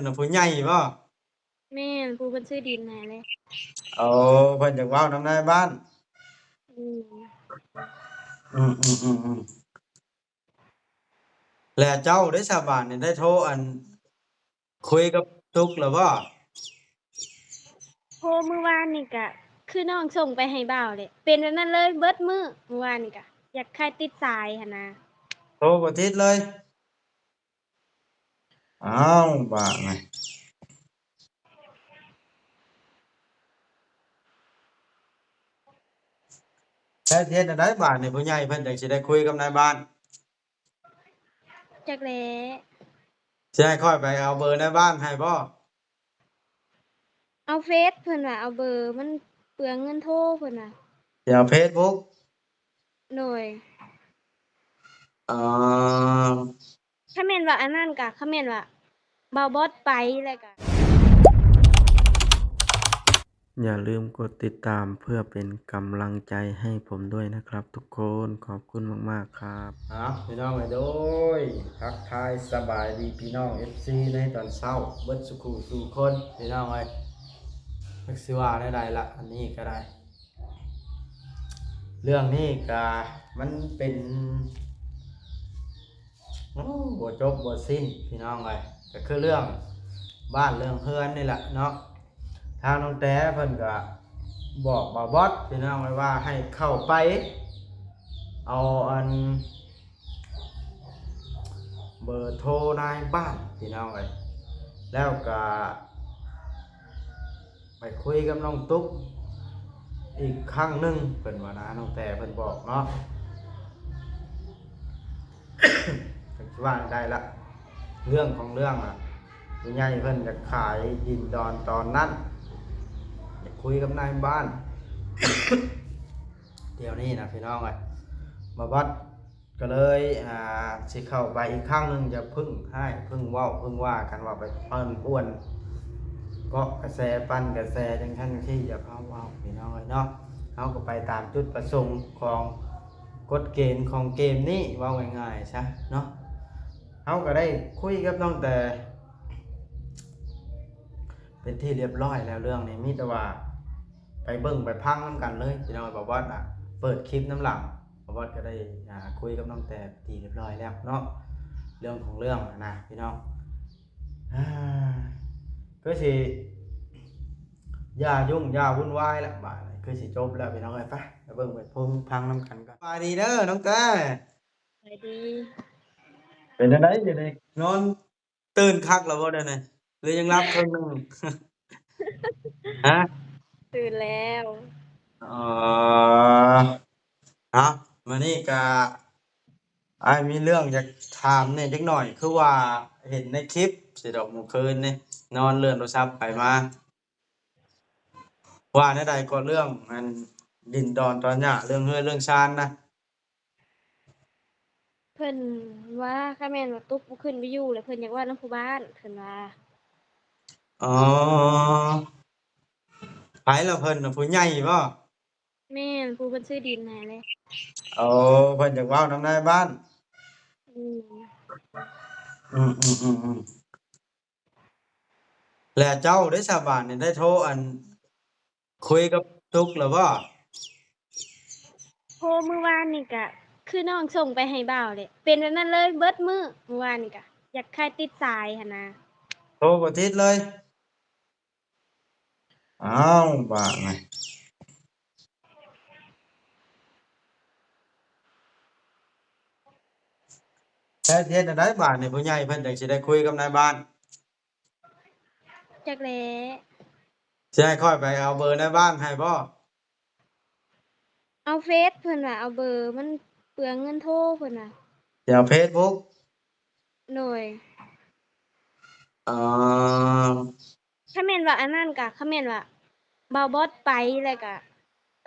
ນນະ ຜູ້ໃຫຍ່ບໍ? ແມ່ນ ຜູ້ເພິ່ນຊື້ດິນໃຫ້ແຫຼະ. ໂອ້ ເພິ່ນຢາກເວົ້ານຳນາຍບ້ານ. ອືມ ອືມໆໆ ແລ້ວເຈົ້າເດ້ສະ ບາດນີ້ ໄດ້ໂທ ອັນ ຄຸຍກັບຕຸກແລ້ວບໍ່? ໂທມື້ວານນີ້ກະ ຄືນ້ອງສົ່ງໄປໃຫ້ບ່າວແຫຼະ ເປັນແບບນັ້ນເລີຍເບິດມື້. ມື້ວານນີ້ກະ ຢາກຄາຍຕິດສາຍຫັ້ນນະ ໂທບໍ່ຕິດເລີຍ. ອ້າວ ບາດນີ້ ແລ້ວຊິເຮັດແນວໃດບາດນີ້? ຜູ້ໃຫຍ່ເພິ່ນຈັ່ງຊິໄດ້ຄຸຍກັບນາຍບ້ານ. ຈັກແຫຼະ ຊິໃຫ້ຂ້ອຍໄປເອົາເບີນາຍບ້ານໃຫ້ບໍ່? ເອົາເຟສເພິ່ນວ່າ ເອົາເບີ ມັນເປືອງເງິນໂທເພິ່ນວ່າ. ຊິເອົາເຟສບຸກ? ໂດຍ. ອໍ ຄັນແມ່ນວ່າອັນນັ້ນກະ ຄັນແມ່ນວ່າບ່າວບອດໄປແລ້ວກະ ຢ່າລືມກົດຕິດຕາມເພື່ອເປັນກຳລັງໃຈໃຫ້ຜົມດ້ວຍນະຄັບທຸກຄົນ. ຂອບຄຸນມາກໆຄັບ. ອ້າວ ພີ່ນ້ອງເອີຍ ໂດຍ ທັກທາຍສະບາຍດີພີ່ນ້ອງເອັຟຊີໃນຕອນເຊົ້າເບິດສູ່ຄູ່ສູ່ຄົນ ພີ່ນ້ອງເອີຍ. ຈັກຊິວ່າແນວໃດລະ ອັນນີ້ກະໄດ້ ເລື່ອງນີ້ກະມັນເປັນ ໂອ້ ບໍ່ຈົບບໍ່ສິ້ນພີ່ນ້ອງເອີຍ. ກະຄືເລື່ອງບ້ານເລື່ອງເຮືອນນີ້ແຫຼະເນາະ. ທາງນ້ອງແຕເພິ່ນກະບອກບ່າວບອດພີ່ນ້ອງເອີຍ ວ່າໃຫ້ເຂົ້າໄປເອົາອັນ ເບີໂທນາຍບ້ານພີ່ນ້ອງເອີຍ ແລ້ວກະ ໄປຄຸຍກັບນ້ອງຕຸກອີກຄັ້ງໜຶ່ງ ເພິ່ນວ່ານະ ນ້ອງແຕເພິ່ນບອກເນາະ. ຈັກຊິວ່າແນວໃດລະ ເລື່ອງຂອງເລື່ອງນະ ຜູ້ໃຫຍ່ເພິ່ນຢາກຂາຍດິນດອນຕອນນັ້ນ ຢາກຄຸຍກັບນາຍບ້ານ. ດຽວນີ້ນະພີ່ນ້ອງເອີຍ ບ່າວບອດ ກໍເລີຍ ອ່າ ຊິເຂົ້າໄປອີກຄັ້ງໜຶ່ງ ຢ່າເພິ່ງຮ້າຍເພິ່ງເວົ້າເພິ່ງວ່າກັນ ວ່າໄປປັ່ນປ່ວນເກາະກະແສ ປັ່ນກະແສ ຈັ່ງຊັ້ນຈັ່ງຊີ້ ຢ່າພາເວົ້າພີ່ນ້ອງເອີຍເນາະ. ເຮົາກໍໄປຕາມຈຸດປະສົງຂອງກົດເກນຂອງເກມນີ້ ເວົ້າງ່າຍໆຊະເນາະ. ເຮົາກໍໄດ້ຄຸຍກັບນ້ອງແຕເປັນທີ່ລຽບຮ້ອຍແລ້ວ ເລື່ອງນີ້ມີແຕ່ວ່າໄປເບິ່ງໄປຟັງນຳກັນເລີຍພີ່ນ້ອງ. ບ່າວບອດນະ ເປີດຄລິບນຳຫຼັງ ບ່າວບອດກໍໄດ້ ອ່າ ຄຸຍກັບນ້ອງແຕເປັນທີ່ລຽບຮ້ອຍແລ້ວເນາະ ເລື່ອງຂອງເລື່ອງນະພີ່ນ້ອງ. ອ່າ ຄືຊິຢ່າຫຍຸ້ງຢ່າວຸ່ນວາຍລະ ບາດນີ້ຄືຊິຈົບແລ້ວພີ່ນ້ອງເອີຍ. ໄປ ໄປເບິ່ງໄປຟັງນຳກັນກ່ອນ. ສະບາຍດີເດີນ້ອງແຕ. ສະບາຍດີ. ເປັນຈັ່ງໃດ ຢູ່ນີ້ນອນ ຕື່ນຄັກແລ້ວບໍ່ດຽວນີ້ ຫຼືຍັງຫຼັບເຄິ່ງໜຶ່ງ? ຮະ? ຕື່ນແລ້ວ. ອໍ ເອົາ ມື້ນີ້ກະອ້າຍມີເລື່ອງຢາກຖາມແດ່ຈັກໜ້ອຍ ຄືວ່າເຫັນໃນຄລິບຊິດອກ ມື້ຄືນນີ້ນອນເລື່ອນໂທລະສັບໄປມາ ວ່າແນວໃດກໍເລື່ອງອັນດິນດອນຕອນຫຍ້າ ເລື່ອງເຮືອນເລື່ອງຊານນະ? ເພິ່ນວ່າ ຄັນແມ່ນວ່າຕຸກບໍ່ຂຶ້ນໄປຢູ່ ແລ້ວເພິ່ນຢາກເວົ້ານຳຜູ້ບ້ານ ເພິ່ນວ່າ. ອໍ ໃຜລະເພິ່ນນະ ຜູ້ໃຫຍ່ບໍ? ແມ່ນ ຜູ້ເພິ່ນຊື້ດິນໃຫ້ແຫຼະ. ໂອ້ ເພິ່ນຢາກເວົ້ານຳນາຍບ້ານ. ອືມ ອືມໆໆໆ. ແລ້ວເຈົ້າເດ້ສະ ບາດນີ້ ໄດ້ໂທ ອັນ ຄຸຍກັບຕຸກແລ້ວບໍ່? ໂທມື້ວານນີ້ກະ ຄືນ້ອງສົ່ງໄປໃຫ້ບ່າວແຫຼະ ເປັນແບບນັ້ນເລີຍເບິດມື້. ມື້ວານນີ້ກະ ຢາກຄາຍຕິດສາຍຫັ້ນນະ ໂທບໍ່ຕິດເລີຍ. ອ້າວ ບາດນີ້ ແລ້ວຊິເຮັດແນວໃດບາດນີ້? ຜູ້ໃຫຍ່ເພິ່ນຈັ່ງຊິໄດ້ຄຸຍກັບນາຍບ້ານ. ຈັກແຫຼະ ຊິໃຫ້ຂ້ອຍໄປເອົາເບີນາຍບ້ານໃຫ້ບໍ່? ເອົາເຟສເພິ່ນວ່າ ເອົາເບີ ມັນເປືອງເງິນໂທເພິ່ນວ່າ. ຊິເອົາເຟສບຸກ? ໂດຍ. ອໍ ຄັນແມ່ນວ່າອັນນັ້ນກະ ຄັນແມ່ນວ່າບ່າວບອດໄປແລ້ວກະ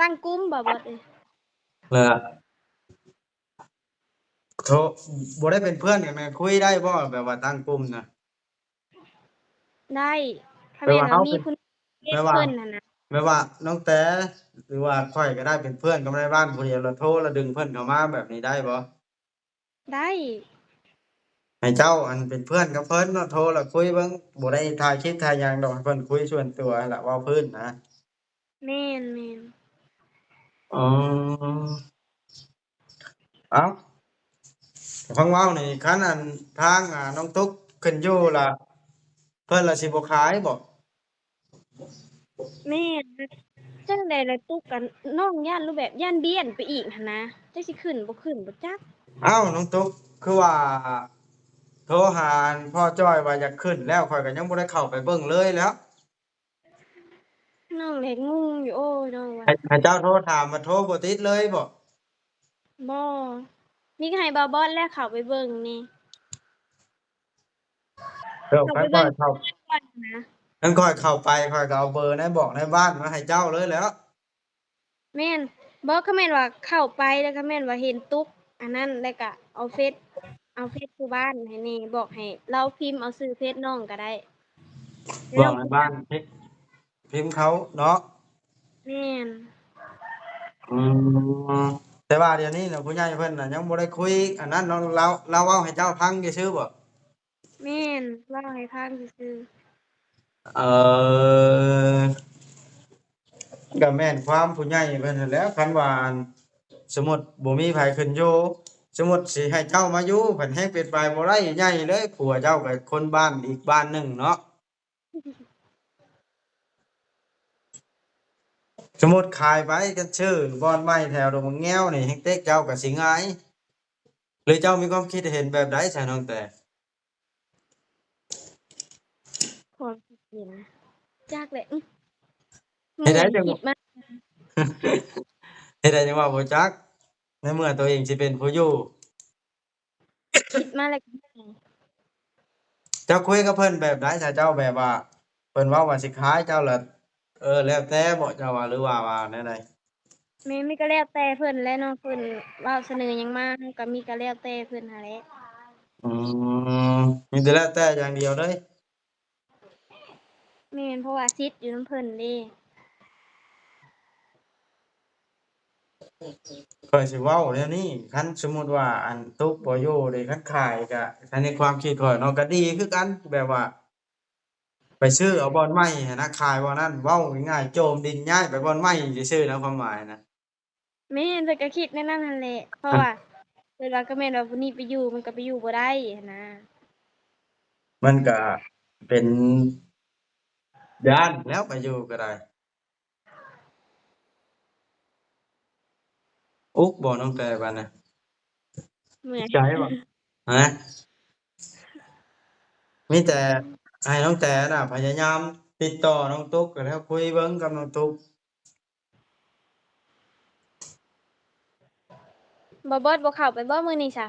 ຕັ້ງກຸ່ມ ບ່າວບອດເອີຍ. ແລ້ວໂທ ບໍ່ໄດ້ເປັນເພື່ອນກັນ ຄຸຍໄດ້ບໍ່? ແບບວ່າຕັ້ງກຸ່ມນະ. ໄດ້ ຄັນແມ່ນວ່າມີຜູ້ເຮັດເພິ່ນຫັ້ນນະ. ແບບວ່ານ້ອງແຕ ຫຼືວ່າຂ້ອຍກໍໄດ້ເປັນເພື່ອນກັບນາຍບ້ານຜູ້ດຽວ ແລ້ວໂທ ແລ້ວດຶງເພິ່ນເຂົ້າມາແບບນີ້ໄດ້ບໍ່? ໄດ້. ໃຫ້ເຈົ້າ ອັນ ເປັນເພື່ອນກັບເພິ່ນເນາະ ໂທລະຄຸຍເບິ່ງ ບໍ່ໄດ້ຖ່າຍຄລິບຖ່າຍຫຍັງດອກ ໃຫ້ເພິ່ນຄຸຍສ່ວນຕົວຫັ້ນລະ ເວົ້າພື້ນນະ. ແມ່ນໆ. ອໍ ເອົ້າ ຟັງເວົ້ານີ້ ຄັນ ອັນ ທາງ ອ່າ ນ້ອງຕຸກຂຶ້ນຢູ່ລະ ເພິ່ນລະຊິບໍ່ຂາຍບໍ່? ແມ່ນ ຈັ່ງໃດລະຕຸກ ກັນ ນ້ອງຢ້ານ ຫຼືແບບຢ້ານບ້ຽນໄປອີກຫັ້ນນະ ຈັກຊິຂຶ້ນບໍ່ຂຶ້ນບໍ່ຈັກ. ເອົ້າ ນ້ອງຕຸກ ຄືວ່າໂທຫາພໍ່ຈ້ອຍວ່າຢາກຂຶ້ນແລ້ວ ຂ້ອຍກໍຍັງບໍ່ໄດ້ເຂົ້າໄປເບິ່ງເລີຍແລ້ວ. ນ້ອງແລະງງຢູ່ ໂອ້ຍ ນ້ອງວ່າ ໃຫ້ ໃຫ້ເຈົ້າໂທຖາມ ມາໂທບໍ່ຕິດເລີຍບໍ? ບໍ່ ມີໃຫ້ບ່າວບອດແລ້ວເຂົ້າໄປເບິ່ງນີ້. ເອີ ເຂົ້າໄປເບິ່ງກ່ອນນະ ຄັນຂ້ອຍເຂົ້າໄປ ຂ້ອຍກໍເອົາເບີໃນບອກໃນບ້ານມາໃຫ້ເຈົ້າເລີຍແລ້ວ. ແມ່ນ ບໍ່ ຄັນແມ່ນວ່າເຂົ້າໄປ ແລ້ວຄັນແມ່ນວ່າເຫັນຕຸກອັນນັ້ນ ແລ້ວກະເອົາເຟສ ເອົາເຟສຜູ້ບ້ານໃຫ້ແດ່ ບອກໃຫ້ລາວພິມເອົາຊື່ເຟສນ້ອງກໍໄດ້ ບອກໃຫ້ບ້ານພິມ ພິມເຂົາເນາະ. ແມ່ນ ອືມ ແຕ່ວ່າດຽວນີ້ນະ ຜູ້ໃຫຍ່ເພິ່ນນະຍັງບໍ່ໄດ້ຄຸຍອັນນັ້ນເນາະ ລາວ ລາວເວົ້າໃຫ້ເຈົ້າຟັງຊື່ໆບໍ? ແມ່ນ ເວົ້າໃຫ້ຟັງຊື່ໆ. ເອີ ກໍແມ່ນຄວາມຜູ້ໃຫຍ່ເພິ່ນຫັ້ນແຫຼະ ຄັນວ່າ ອັນ ສົມມຸດບໍ່ມີໃຜຂຶ້ນຢູ່ ສົມມຸດຊິໃຫ້ເຈົ້າມາຢູ່ ເພິ່ນແຮ່ງເປັນໄປບໍ່ໄດ້ໃຫຍ່ເລີຍ ຜົວເຈົ້າກໍຄົນບ້ານອີກບ້ານໜຶ່ງເນາະ. ສົມມຸດຂາຍໄປ ຄັນຊື້ບ່ອນໃໝ່ແຖວດອກໝາກແງວນີ້ ແຮ່ງເຕັກເຈົ້າກໍຊິຫງາຍ ຫຼືເຈົ້າມີຄວາມຄິດເຫັນແບບໃດຊະ ນ້ອງແຕ? ຄວາມຄິດເຫັນ ຈັກແຫຼະ ອື ເຮັດໃດຈັ່ງ ຄິດມາ ເຮັດໃດຈັ່ງວ່າບໍ່ຈັກ ໃນເມື່ອຕົວເອງຊິເປັນຜູ້ຢູ່? ຄິດມາແລ້ວ ເຈົ້າຄຸຍກັບເພິ່ນແບບໃດຊະ? ເຈົ້າແບບວ່າ ເພິ່ນເວົ້າວ່າຊິຂາຍເຈົ້າລະ ເອີ ແລ້ວແຕ່ບໍ ເຈົ້າວ່າ ຫຼືວ່າ ວ່າແນວໃດ? ແມ່ນ ມັນກໍແລ້ວແຕ່ເພິ່ນແຫຼະເນາະ ເພິ່ນເວົ້າສະເໜີຫຍັງມາ ເຮົາກໍມີ ກໍແລ້ວແຕ່ເພິ່ນຫັ້ນແຫຼະ. ອືມ ມີແຕ່ແລ້ວແຕ່ຢ່າງດຽວເລີຍ. ແມ່ນ ເພາະວ່າສິດຢູ່ນຳເພິ່ນເດ້. ຂ້ອຍຊິເວົ້າແນວນີ້ ຄັນສົມມຸດວ່າ ອັນ ຕຸກບໍ່ຢູ່ເດ້ ຄັນຂາຍກະ ອັນນີ້ຄວາມຄິດຂ້ອຍເນາະ ກະດີຄືກັນ ແບບວ່າ ໄປຊື້ເອົາບ່ອນໃໝ່ຫັ້ນນະ ຂາຍບ່ອນນັ້ນ ເວົ້າງ່າຍໆ ໂຈມດິນຍ້າຍໄປບ່ອນໃໝ່ຊື່ໆນະ ຄວາມໝາຍນະ. ແມ່ນ ເພິ່ນກໍຄິດແນວນັ້ນຫັ້ນແຫຼະ ເພາະວ່າ ເພິ່ນວ່າ ກໍແມ່ນວ່າຜູ້ນີ້ໄປຢູ່ ມັນກໍໄປຢູ່ບໍ່ໄດ້ຫັ້ນນະ. ມັນກະເປັນຢ້ານແລ້ວ ໄປຢູ່ກໍໄດ້. ອຸກບໍ່ນ້ອງແຕບາດນີ້? ເມື່ອຍ ໃຈບໍ່? ຮະ? ມີແຕ່ໃຫ້ນ້ອງແຕນະ ພະຍາຍາມຕິດຕໍ່ນ້ອງຕຸກ ກໍແລ້ວ ຄຸຍເບິ່ງກັບນ້ອງຕຸກ. ບໍ່ ບອດບໍ່ເຂົ້າໄປບໍ່ມື້ນີ້ຊະ?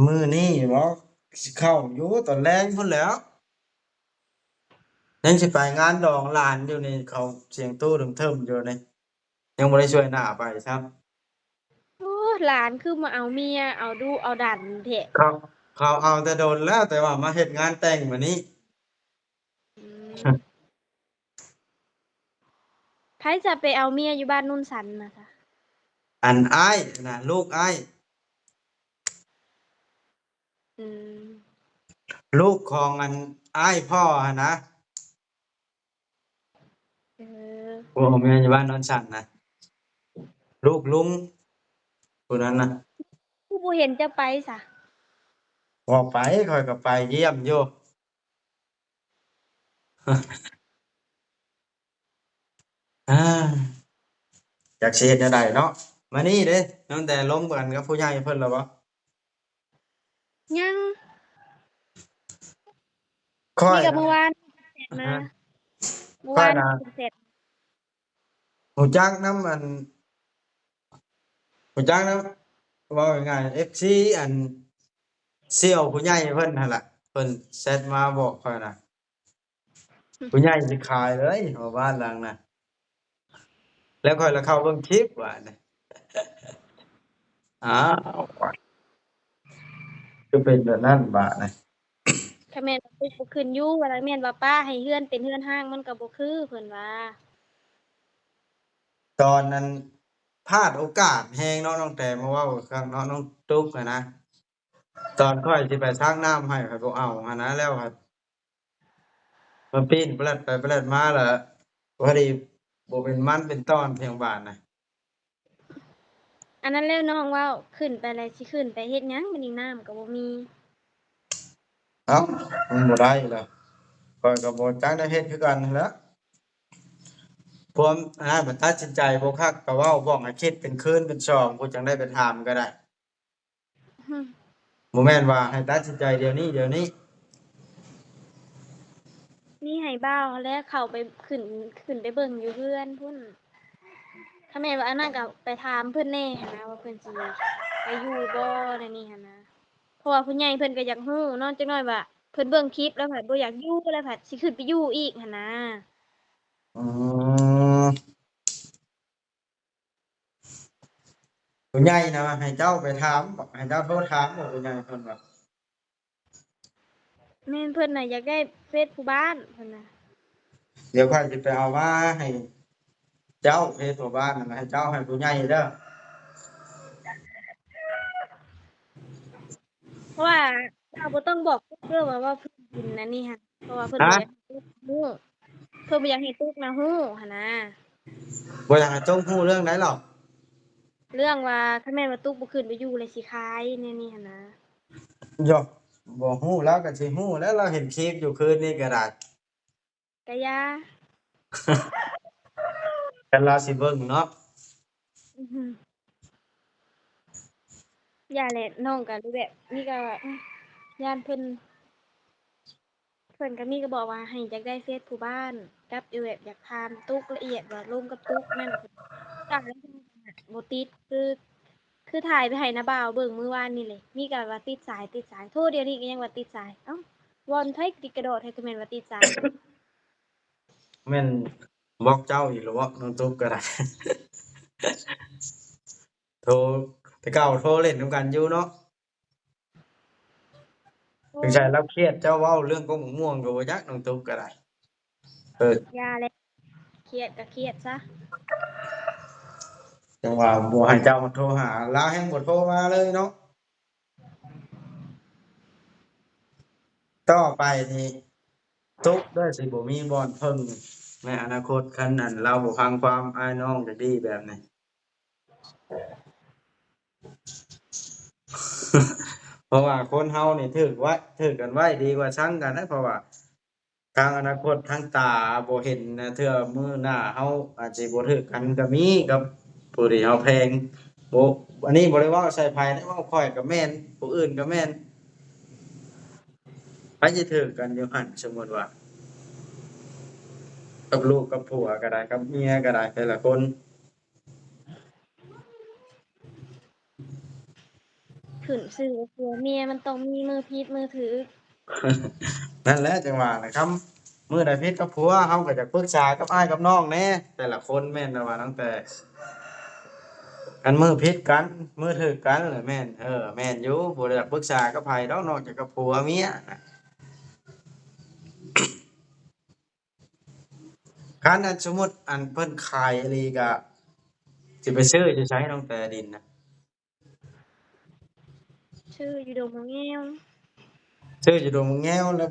ມື້ນີ້ບໍ? ຊິເຂົ້າຢູ່ຕອນແລງພຸ້ນແຫຼ້ວ. ຍັງຊິໄປງານດອງຫຼານຢູ່ນີ້ ເຂົາສຽງຕູ້ເຖິມໆຢູ່ນີ້ ຍັງບໍ່ໄດ້ຊ່ວຍໜ້າໄປຊ້ຳ. ໂອ້ ຫຼານຄືມາເອົາເມຍ ເອົາດຸເອົາດັນແທ້. ເຂົາ ເຂົາເອົາແຕ່ດົນແລ້ວ ແຕ່ວ່າມາເຮັດງານແຕ່ງມື້ນີ້. ອືມ ໃຜຈະໄປເອົາເມຍຢູ່ບ້ານໂນນສັນນະຊະ? ອັນອ້າຍນະ ລູກອ້າຍ. ອືມ ລູກຂອງອັນອ້າຍພໍ່ຫັ້ນນະ. ເອີ ໂອ້ ເມຍຢູ່ບ້ານໂນນສັນນະ ລູກລຸງຜູ້ນັ້ນນະ. ຄືບໍ່ເຫັນເຈົ້າໄປຊະ? ບໍ່ໄປ ຂ້ອຍກໍໄປຢ້ຽມຢູ່. ອາ ຈັກຊິເຮັດແນວໃດເນາະ. ມານີ້ເດ້ ນ້ອງແຕລົມກັນກັບຜູ້ໃຫຍ່ເພິ່ນແລ້ວບໍ່? ຍັງ ຂ້ອຍ ນີ້ກໍມື້ວານແຊັດມາ. ຮະ? ມື້ວານ ຂ້ອຍນະ ເພິ່ນແຊັດ ຮູ້ຈັກນຳ ອັນ ຮູ້ຈັກນຳ ເວົ້າງ່າຍໆ ເອັຟຊີ ອັນ ສ່ຽວຜູ້ໃຫຍ່ເພິ່ນຫັ້ນລະ ເພິ່ນແຊັດມາບອກຂ້ອຍນະ ຜູ້ໃຫຍ່ຊິຂາຍເລີຍ ເວົ້າບ້ານຫຼັງນະ ແລ້ວຂ້ອຍລະເຂົ້າເບິ່ງຄລິບບາດນີ້. ອ້າວ ຄືເປັນແບບນັ້ນບາດນີ້. ຄັນແມ່ນວ່າຕຸກບໍ່ຂຶ້ນຢູ່ ວ່າແມ່ນວ່າປ້າໃຫ້ເຮືອນເປັນເຮືອນຮ້າງ ມັນກໍບໍ່ຄືເພິ່ນວ່າ. ຕອນນັ້ນພາດໂອກາດແຮງເນາະ ນ້ອງແຕມາເວົ້າກັບເນາະ ນ້ອງຕຸກຫັ້ນນະ. ຕອນຂ້ອຍຊິໄປຕັກນ້ຳໃຫ້ ຂ້ອຍບໍ່ເອົາຫັ້ນນະ ແລ້ວພັດມາປີ້ນແປລັດໄປແປລັດມາ ລະພໍດີບໍ່ເປັນມັນເປັນຕອນພຽງບາດນະ. ອັນນັ້ນແລ້ວນ້ອງເວົ້າ ຂຶ້ນໄປແລ້ວຊິຂຶ້ນໄປເຮັດຫຍັງ ບາດນີ້ນ້ຳກໍບໍ່ມີ. ເອົ້າ ມັນບໍ່ໄດ້ລະ ຂ້ອຍກໍບໍ່ຈັກແນວເຮັດຄືກັນຫັ້ນແຫຼະ. ພວກອັນນັ້ນມັນຕັດສິນໃຈບໍ່ຄັກກໍເວົ້າ ບອກໃຫ້ຄິດເປັນຄືນເປັນສອງ ຜູ້ຈັ່ງໄດ້ໄປຖາມກໍໄດ້. ບໍ່ແມ່ນວ່າໃຫ້ຕັດສິນໃຈດຽວນີ້ ດຽວນີ້. ນີ້ໃຫ້ບ່າວຫັ້ນແຫຼະເຂົ້າໄປ ຂຶ້ນ ຂຶ້ນໄປເບິ່ງຢູ່ເຮືອນພຸ້ນ. ຄັນແມ່ນວ່າອັນນັ້ນກໍໄປຖາມເພິ່ນແດ່ຫັ້ນນະ ວ່າເພິ່ນຊິໄປຢູ່ບໍ່ ແນວນີ້ຫັ້ນນະ. ເພາະວ່າຜູ້ໃຫຍ່ເພິ່ນກໍຢາກຮູ້ເນາະ ຈັກໜ້ອຍວ່າເພິ່ນເບິ່ງຄລິບແລ້ວພັດບໍ່ຢາກຢູ່ ແລ້ວພັດຊິຂຶ້ນໄປຢູ່ອີກຫັ້ນນະ. ອືມ ຜູ້ໃຫຍ່ນະໃຫ້ເຈົ້າໄປຖາມບໍ? ໃຫ້ເຈົ້າໂທຖາມບໍ ຜູ້ໃຫຍ່ເພິ່ນວ່າ? ແມ່ນ ເພິ່ນນະຢາກໄດ້ເຟສຜູ້ບ້ານເພິ່ນນະ. ດຽວຂ້ອຍຊິໄປເອົາມາໃຫ້ເຈົ້າ ເຟສຜູ້ບ້ານນັ້ນນະ ໃຫ້ເຈົ້າໃຫ້ຜູ້ໃຫຍ່ເດີ. ເພາະວ່າເຈົ້າບໍ່ຕ້ອງບອກເດີວ່າ ວ່າເພິ່ນເປັນອັນນີ້ຫັ້ນ ເພາະວ່າເພິ່ນບໍ່ຢາກໃຫ້ຕຸກຮູ້ ເພິ່ນບໍ່ຢາກໃຫ້ຕຸກນະຮູ້ຫັ້ນນະ. ບໍ່ຢາກໃຫ້ຕຸກຮູ້ເລື່ອງໃດລະ? ເລື່ອງວ່າ ຄັນແມ່ນວ່າຕຸກບໍ່ຂຶ້ນໄປຢູ່ແລ້ວຊິຂາຍແນວນີ້ຫັ້ນນະ. ຢອກ ບໍ່ຮູ້ ລາວກໍຊິຮູ້ແລ້ວ ລາວເຫັນຄລິບຢູ່ຄືນນີ້ກໍໄດ້. ກະຢ່າ ຄັນລາວຊິເບິ່ງເນາະ. ອືຮຶ ຢ່າແຫຼະ ນ້ອງກະແບບນີ້ກະວ່າ ຢ້ານເພິ່ນ ເພິ່ນກະມີກະບອກວ່າໃຫ້ຢາກໄດ້ເຟສຜູ້ບ້ານ ກັບຢູ່ແບບຢາກຖາມຕຸກລະອຽດວ່າລົມກັບຕຸກນັ້ນ ກະບໍ່ຕິດ ຄື ຄືຖ່າຍໄປໃຫ້ນ້າບ່າວເບິ່ງມື້ວານນີ້ເລີຍ ມີກະວ່າຕິດສາຍ ຕິດສາຍ ໂທດຽວນີ້ກະຍັງວ່າຕິດສາຍ. ເອົ້າ ວອນໃຜຕິດກະໂດດໃຫ້ ຄືແມ່ນວ່າຕິດສາຍ. ແມ່ນບລັອກເຈົ້າອີກແລ້ວເບາະ ນ້ອງຕຸກກໍໄດ້. ໂທ ແຕ່ເກົ່າໂທຫຼິ້ນນຳກັນຢູ່ເນາະ. ໂອ້ຍ ສົງໄສລາວຄຽດ ເຈົ້າເວົ້າເລື່ອງກົກໝາກມ່ວງກໍບໍ່ຈັກ ນ້ອງຕຸກກໍໄດ້. ເອີ ຢ່າແຫຼະ ຄຽດກໍຄຽດຊະ. ຈັ່ງວ່າບໍ່ໃຫ້ເຈົ້າມາໂທຫາ ລາວແຮ່ງບໍ່ໂທມາເລີຍເນາະ. ຕໍ່ໄປນີ້ ຕຸກເດີ ຊິບໍ່ມີບ່ອນເພິ່ງໃນອະນາຄົດ ຄັນອັນລາວບໍ່ຟັງຄວາມອ້າຍນ້ອງຈະດີແບບນີ້. ເພາະວ່າຄົນເຮົານີ້ຖືກໄວ້ ຖືກກັນໄວ້ດີກວ່າຊັງກັນນະ ເພາະວ່າ ທາງອະນາຄົດທາງຕາບໍ່ເຫັນນະ ເທື່ອມື້ໜ້າເຮົາອາດຊິບໍ່ຖືກກັນກໍມີ ກັບຜູ້ທີ່ເຮົາແພງ. ບໍ່ ອັນນີ້ບໍ່ໄດ້ເວົ້າໃສ່ໃຜເດ້ ເວົ້າຂ້ອຍກໍແມ່ນ ຜູ້ອື່ນກໍແມ່ນ. ໃຜຊິຖືກກັນຢູ່ຫັ້ນ ສົມມຸດວ່າ ກັບລູກກັບຜົວກໍໄດ້ ກັບເມຍກໍໄດ້ ແຕ່ລະຄົນ ຂຶ້ນຊື່ວ່າຜົວເມຍ ມັນຕ້ອງມີມືຜິດມືຖືກ. ນັ້ນແຫຼະ ຈັ່ງວ່ານະ ຄຳ ມື້ໃດຜິດກັບຜົວ ເຮົາກໍຢາກປຶກສາກັບອ້າຍກັບນ້ອງແດ່. ແຕ່ລະຄົນແມ່ນແບບວ່າຕັ້ງແຕ່ ອັນມື້ຜິດກັນ ມື້ຖືກກັນລະແມ່ນ ເອີ ແມ່ນຢູ່ ບໍ່ໄດ້ຢາກປຶກສາກັບໃຜດອກ ນອກຈາກກັບຜົວເມຍນະ. ຄັນອັນສົມມຸດອັນເພິ່ນຂາຍອີ່ຫຼີກະ ຊິໄປຊື້ຢູ່ໃສນ້ອງແຕ ດິນນະ? ຊື້ຢູ່ດົງໝາກແງວ. ຊື້ຢູ່ດົງໝາກແງວ ແລ້ວ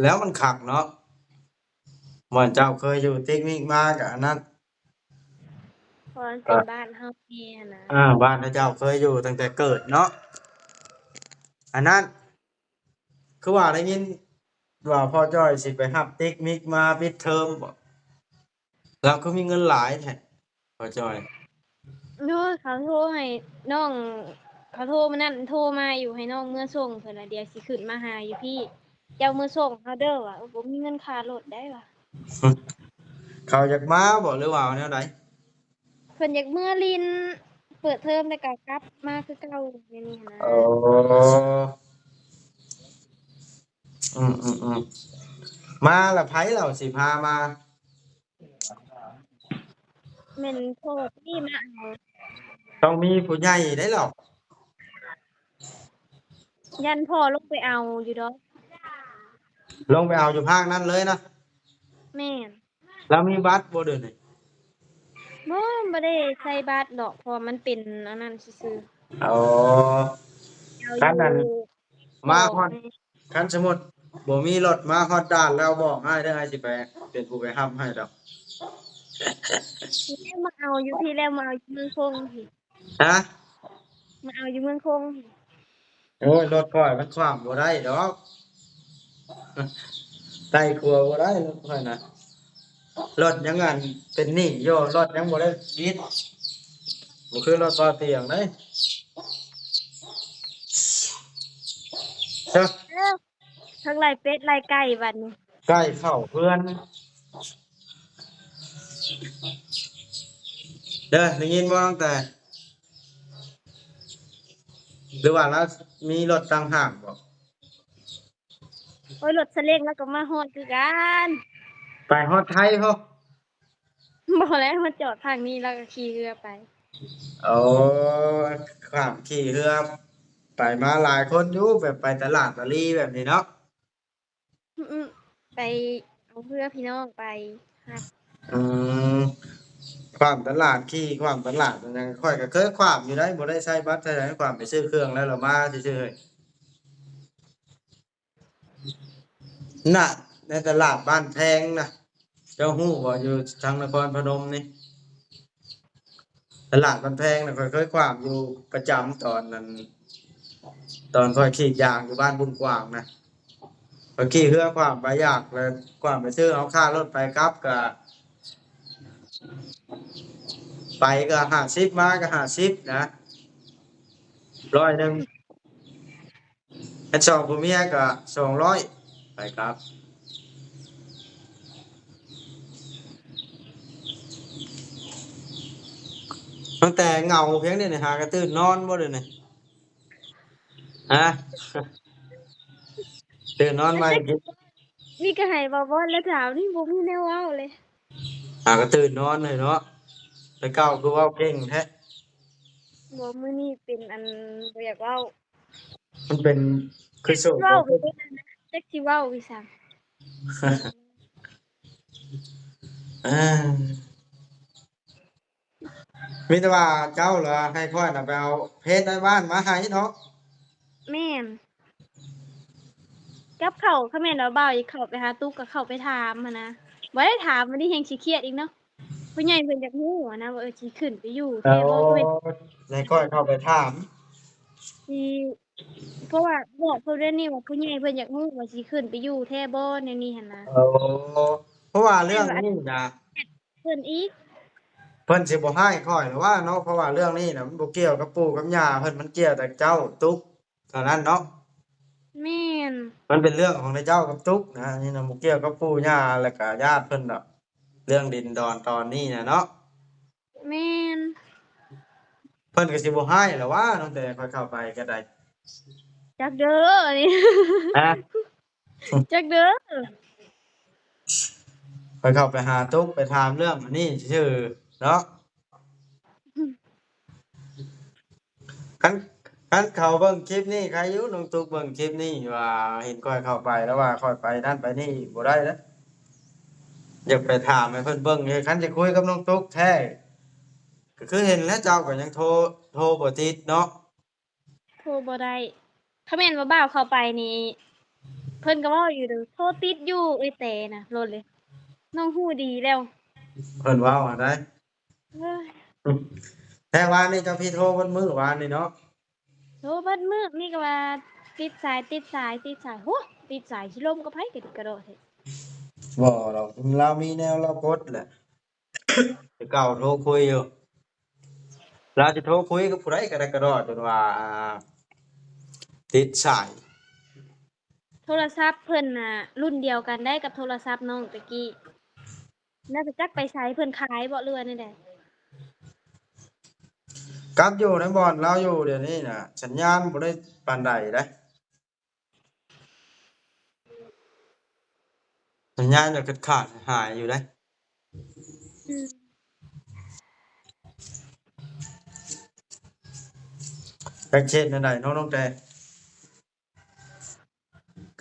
ແລ້ວມັນຄັກເນາະ ບ່ອນເຈົ້າເຄີຍຢູ່ຕິກນິກມາກະອັນນັ້ນ ເພາະມັນເປັນ ອ່າ ບ້ານເຮົາແດ່ຫັ້ນນະ. ອ່າ ບ້ານເຈົ້າເຄີຍຢູ່ຕັ້ງແຕ່ເກີດເນາະ. ອັນນັ້ນ ຄືວ່າໄດ້ຍິນວ່າພໍ່ຈ້ອຍຊິໄປຮັບຕິກມິກມາປິດເທີມບໍ? ລາວຄືມີເງິນຫຼາຍແທ້ ພໍ່ຈ້ອຍ? ໂອ້ຍ ເຂົາໂທໃຫ້ນ້ອງ ເຂົາໂທມື້ນັ້ນ ໂທມາຢູ່ ໃຫ້ນ້ອງເມືອສົ່ງ ເພິ່ນວ່າດຽວຊິຂຶ້ນມາຫາຢູ່ພີ້ ເຈົ້າເມືອສົ່ງເຮົາເດີວ່າ. ໂອ້ ບໍ່ມີເງິນຄ່າລົດໄດ໋ວ່າ. ເຂົາຢາກມາບໍ ຫຼືວ່າແນວໃດ? ເພິ່ນຢາກເມືອຫຼິ້ນ ເປີດເທີມແລ້ວກໍກັບມາຄືເກົ່າ ແນວນີ້ຫັ້ນນະ. ໂອ້ ອືມໆໆ ມາລະໃຜລາວຊິພາມາ? ແມ່ນພໍ່ທີ່ມາເອົາ. ຕ້ອງມີຜູ້ໃຫຍ່ໄດ໋ລາວ. ຢ້ານພໍ່ລົງໄປເອົາຢູ່ດອກ. ລົງໄປເອົາຢູ່ພາກນັ້ນເລີຍນະ? ແມ່ນ. ລາວມີບັດບໍ່ດຽວນີ້? ບໍ່ ບໍ່ໄດ້ໃຊ້ບັດດອກ ເພາະວ່າມັນເປັນອັນນັ້ນຊື່ໆ. ອໍ ໂອ້ ຄັນນັ້ນ ມາຮອດ ຄັນສົມມຸດບໍ່ມີລົດມາຮອດດ່ານແລ້ວ ບອກອ້າຍເດີ ອ້າຍຊິໄປເປັນຜູ້ໄປຮັບໃຫ້ດອກ. ມາເອົາຢູ່ພີ້ແລ້ວ ມາເອົາຢູ່ເມືອງຄົງພີ້. ຮະ? ມາເອົາຢູ່ເມືອງຄົງພີ້. ໂອ້ຍ ລົດຂ້ອຍມັນຂ້າມບໍ່ໄດ້ດອກ ໄຕ່ຂົວບໍ່ໄດ້ລົດຂ້ອຍນະ. ລົດຍັງອັນເປັນໜີ້ຢູ່ ລົດຍັງບໍ່ໄດ້ບິດ ບໍ່ຄືລົດບໍ່ຕຽງເດ້. ເອີ ທັງໄລ່ເປັດໄລ່ໄກ່ບັດນີ້ ໄກ່ເຂົ້າເຮືອນເດີ. ໄດ້ຍິນບໍ່ ຕັ້ງແຕ່ ຫຼືວ່າລາວມີລົດຕ່າງຫາກບໍ່? ໂອ້ຍ ລົດສະເລັງລາວກໍມາຮອດຄືກັນ ໄປຮອດໄທພຸ້ນ. ບໍ່ແລ້ວ ມາຈອດທາງນີ້ ລາວກໍຂີ່ເຮືອໄປ. ໂອ້ ຂ້າມຂີ່ເຮືອໄປມາຫຼາຍຄົນຢູ່ ແບບໄປຕະຫຼາດຕະລີແບບນີ້ເນາະ. ອືມ ໄປເອົາເຮືອພີ່ນ້ອງໄປຮັບ. ອືມ ຂ້າມຕະຫຼາດ ຂີ່ຂ້າມຕະຫຼາດຫຍັງ ຂ້ອຍກໍເຄີຍຂ້າມຢູ່ໃດ໋ ບໍ່ໄດ້ໃຊ້ບັດໃຊ້ຫຍັງ ຂ້າມໄປຊື້ເຄື່ອງແລ້ວລະມາຊື່ໆ. ນະ ໃນຕະຫຼາດບ້ານແພງນະ ເຈົ້າຮູ້ບໍ່? ຢູ່ທາງນະຄອນພະນົມນີ້ ຕະຫຼາດບ້ານແພງນະ ຂ້ອຍເຄີຍຂ້າມຢູ່ປະຈຳ ຕອນນັ້ນ ຕອນຂ້ອຍກຣີດຢາງຢູ່ບ້ານບຸນກວ້າງນະ ຂ້ອຍຂີ່ເຮືອຂ້າມໄປຢາກ ແລ້ວຂ້າມໄປຊື້ເອົາຄ່າລົດໄປກັບ ກະໄປກະຫ້າສິບ ມາກະຫ້າສິບນະ ຮ້ອຍໜຶ່ງ. ຄັນສອງຜົວເມຍກໍສອງຮ້ອຍ ໄປກັບ. ຕັ້ງແຕ່ເຫງົາພຽງນີ້ ຫາກະຕື່ນນອນບໍ່ດຽວນີ້? ຮະ? ຕື່ນນອນໃໝ່ຕິ? ມີກະໃຫ້ເວົ້າບໍ່ລະຖາມນີ້ ບໍ່ມີແນວເວົ້າເລີຍ. ຫາກະຕື່ນນອນເລີຍເນາະ. ແຕ່ເກົ່າຄືເວົ້າເກັ່ງແທ້. ບໍ່ ມື້ນີ້ເປັນອັນ ບໍ່ຢາກເວົ້າ. ມັນເປັນຄືໂສດ ເວົ້າ ຈັກຊິເວົ້າອີ່ສັງ. ເອີ ມີແຕ່ວ່າເຈົ້າລະໃຫ້ຂ້ອຍນະໄປເອົາເພຊໃນບ້ານມາໃຫ້ເນາະ. ແມ່ນ. ກັບເຂົ້າ ຄັນແມ່ນວ່າບ່າວຊິເຂົ້າໄປຫາຕຸກ ກໍເຂົ້າໄປຖາມຫັ້ນນະ. ບໍ່ໄດ້ຖາມ ບັດນີ້ແຮ່ງຊິຄຽດອີກເນາະ. ຜູ້ໃຫຍ່ເພິ່ນຢາກຮູ້ຫັ້ນນະວ່າ ເອີ ຊິຂຶ້ນໄປຢູ່ແທ້ບໍ່ ແມ່ນໃຫ້ຂ້ອຍເຂົ້າໄປຖາມ. ຊິ ເພາະວ່າບອກເພິ່ນແນວນີ້ວ່າ ຜູ້ໃຫຍ່ເພິ່ນຢາກຮູ້ວ່າຊິຂຶ້ນໄປຢູ່ແທ້ບໍ່ ແນວນີ້ຫັ້ນນະ. ໂອ້ ເພາະວ່າເລື່ອງນີ້ນະ ເພິ່ນອີກ ເພິ່ນຊິບໍ່ຮ້າຍຂ້ອຍຫຼືວ່າເນາະ. ເພາະວ່າເລື່ອງນີ້ນະ ມັນບໍ່ກ່ຽວກັບປູ່ກັບຍ່າເພິ່ນ ມັນກ່ຽວແຕ່ເຈົ້າຕຸກ ເທົ່ານັ້ນເນາະ. ແມ່ນ. ມັນເປັນເລື່ອງຂອງນາຍເຈົ້າກັບຕຸກນະ ນີ້ນະ ບໍ່ກ່ຽວກັບປູ່ຍ່າ ແລ້ວກະຍາດເພິ່ນດອກ ເລື່ອງດິນດອນຕອນນີ້ນະເນາະ. ແມ່ນ. ເພິ່ນກໍຊິບໍ່ຮ້າຍແລ້ວຫວາ ຕັ້ງແຕ່ຂ້ອຍເຂົ້າໄປກໍໄດ້. ຈັກເດີ ອັນນີ້ ຮະ? ຈັກເດີ ຂ້ອຍເຂົ້າໄປຫາຕຸກ ໄປຖາມເລື່ອງອັນນີ້ຊື່ເນາະ. ຄັນ ຄັນເຂົາເບິ່ງຄລິບນີ້ໃຄຢູ່ ນ້ອງຕຸກເບິ່ງຄລິບນີ້ວ່າເຫັນຂ້ອຍເຂົ້າໄປ ແລ້ວວ່າຂ້ອຍໄປນັ້ນໄປນີ້ບໍ່ໄດ້ເດ້. ຢາກໄປຖາມໃຫ້ເພິ່ນເບິ່ງເດ້ ຄັນຈະຄຸຍກັບນ້ອງຕຸກແທ້ ກໍຄືເຫັນແລ້ວ ເຈົ້າກໍຍັງໂທ ໂທບໍ່ຕິດເນາະ. ໂທບໍ່ໄດ້. ຄັນແມ່ນວ່າບ່າວເຂົ້າໄປນີ້ ເພິ່ນກໍເວົ້າຢູ່ເດີ ໂທຕິດຢູ່ ເອີຍແຕນະ ໂລດເລີຍ ນ້ອງຮູ້ດີແລ້ວ ເພິ່ນເວົ້າຫັ້ນໃດ. ເອີຍ ແທ້ ວານນີ້ເຈົ້າພີໂທເບິດມື້ ວານນີ້ເນາະ. ໂທເບິດມື້ ມີກໍວ່າຕິດສາຍ ຕິດສາຍ ຕິດສາຍ. ໂຫ ຕິດສາຍ ຊິລົມກັບໃຜກະດິກກະດໍ້ແທ້. ບໍ່ດອກ ລາວມີແນວລາວກົດແຫຼະ. ແຕ່ເກົ່າໂທຄຸຍຢູ່ ລາວຊິໂທຄຸຍກັບຜູ້ໃດກະໄດ້ກະດອ ຈົນວ່າ ອ່າ ຕິດສາຍ. ໂທລະສັບເພິ່ນນະລຸ້ນດຽວກັນໄດ໋ ກັບໂທລະສັບນ້ອງແຕ່ກີ້. ລາວໄປຈັກໄປໃສ ເພິ່ນຂາຍບໍ່ ຫຼືວ່າແນວໃດ? ກັບຢູ່ໃນບ່ອນລາວຢູ່ດຽວນີ້ນະ ສັນຍານບໍ່ໄດ້ປານໃດເດ້. ສັນຍານກໍຂາດໆຫາຍຢູ່ເດ້. ອືມ ຈັກເຮັດແນວໃດເນາະນ້ອງແຕ?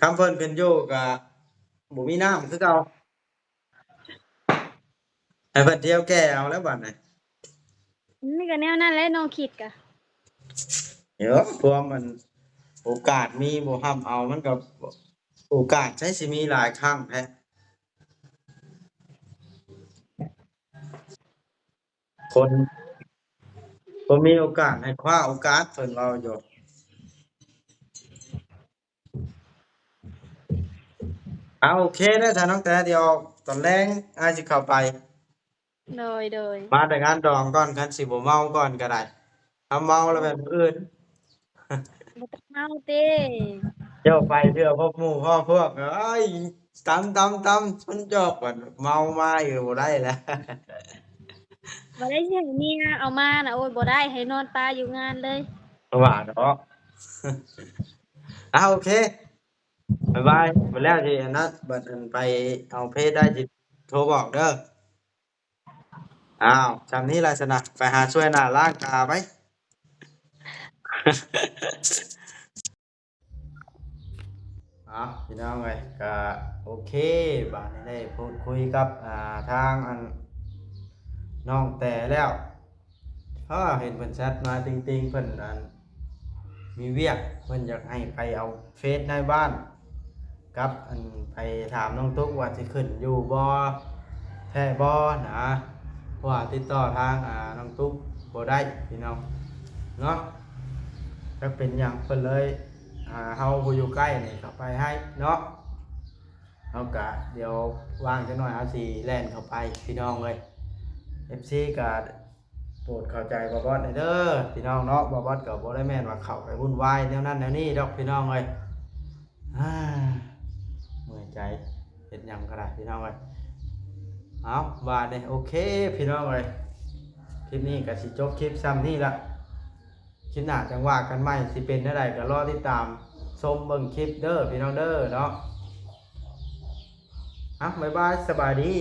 ຄຳເພິ່ນຂຶ້ນຢູ່ກໍບໍ່ມີນ້ຳຄືເກົ່າ. ໃຫ້ເພິ່ນທ່ຽວແກ່ເອົາແລ້ວບາດນີ້. ມັນກໍແນວນັ້ນແຫຼະ ນ້ອງຄິດກະ. ເອີ ຄວາມມັນ ໂອກາດມີບໍ່ຮັບເອົາ ມັນກໍ ໂອກາດໃສຊິມີຫຼາຍຄັ້ງແທ້. ຄົນບໍ່ມີໂອກາດໃຫ້ຄວ້າໂອກາດ ເພິ່ນເວົ້າຢູ່. ເອົາ ໂອເຄເດີ ຖ້ານ້ອງແຕ ດຽວຕອນແລງອ້າຍຊິເຂົ້າໄປ. ໂດຍ ໂດຍ ມາແຕ່ງານດອງກ່ອນ ຄັນຊິບໍ່ເມົາກ່ອນກໍໄດ້. ຖ້າເມົາແລ້ວແມ່ນມື້ອື່ນ. ບໍ່ຕ້ອງເມົາຕິ. ເຈົ້າໄປເທື່ອພົບໝູ່ພໍ້ພວກ ເອີຍ ຕຳ ຕຳ ຕຳ ຊົນຈອກ ບັດເມົາມາຢູ່ບໍ່ໄດ້ແລ້ວ. ບໍ່ໄດ້ຊິໃຫ້ເມຍເອົາມານະ ໂອ້ຍ ບໍ່ໄດ້ ໃຫ້ນອນຕາຍຢູ່ງານເລີຍ. ວ່າເນາະ. ເອົາ ໂອເຄ ບາຍບາຍ. ບັດແລ້ວຊິອັນນັ້ນ ບັດອັນໄປເອົາເພຈໄດ້ຊິໂທບອກເດີ. ອ້າວ ຊ່ຳນີ້ລະຊັ້ນນະ ໄປຫາຊ່ວຍໜ້າລ້າງຕາໄປ. ເອົາ ພີ່ນ້ອງເອີຍ ກະໂອເຄ ບາດນີ້ໄດ້ພູດຄຸຍກັບ ອ່າ ທາງອັນ ນ້ອງແຕແລ້ວ. ເອີ ເຫັນເພິ່ນແຊັດມາຕິງໆ ເພິ່ນອັນ ມີວຽກ ເພິ່ນຢາກໃຫ້ໄປເອົາເຟສນາຍບ້ານ ກັບອັນ ໄປຖາມນ້ອງຕຸກວ່າຊິຂຶ້ນຢູ່ບໍ່ ແທ້ບໍ່ນະ ເພາະວ່າຕິດຕໍ່ທາງ ອ່າ ນ້ອງຕຸກບໍ່ໄດ້ພີ່ນ້ອງເນາະ. ຈັກເປັນຫຍັງເພິ່ນເລີຍ ອ່າ ເຮົາຜູ້ຢູ່ໃກ້ນີ້ເຂົ້າໄປໃຫ້ເນາະ. ເຮົາກະດຽວວ່າງຈັກໜ້ອຍ ເຮົາຊິແລ່ນເຂົ້າໄປພີ່ນ້ອງເອີຍ. ເອັຟຊີກະໂປດເຂົ້າໃຈບ່າວບອດແດ່ເດີພີ່ນ້ອງເນາະ. ບ່າວບອດກໍບໍ່ໄດ້ແມ່ນວ່າເຂົ້າໄປວຸ່ນວາຍແນວນັ້ນແນວນີ້ດອກພີ່ນ້ອງເອີຍ. ເມື່ອຍໃຈ ເຮັດຫຍັງກໍໄດ້ພີ່ນ້ອງເອີຍ. ເອົາ ບາດນີ້ໂອເຄພີ່ນ້ອງເອີຍ ຄລິບນີ້ກໍຊິຈົບຄລິບຊ່ຳນີ້ລະ. ຄລິບໜ້າຈັ່ງວ່າກັນໃໝ່ ຊິເປັນແນວໃດກໍລໍຕິດຕາມຊົມເບິ່ງຄລິບເດີພີ່ນ້ອງເດີເນາະ. ເອົາ ບາຍບາຍ ສະບາຍດີ.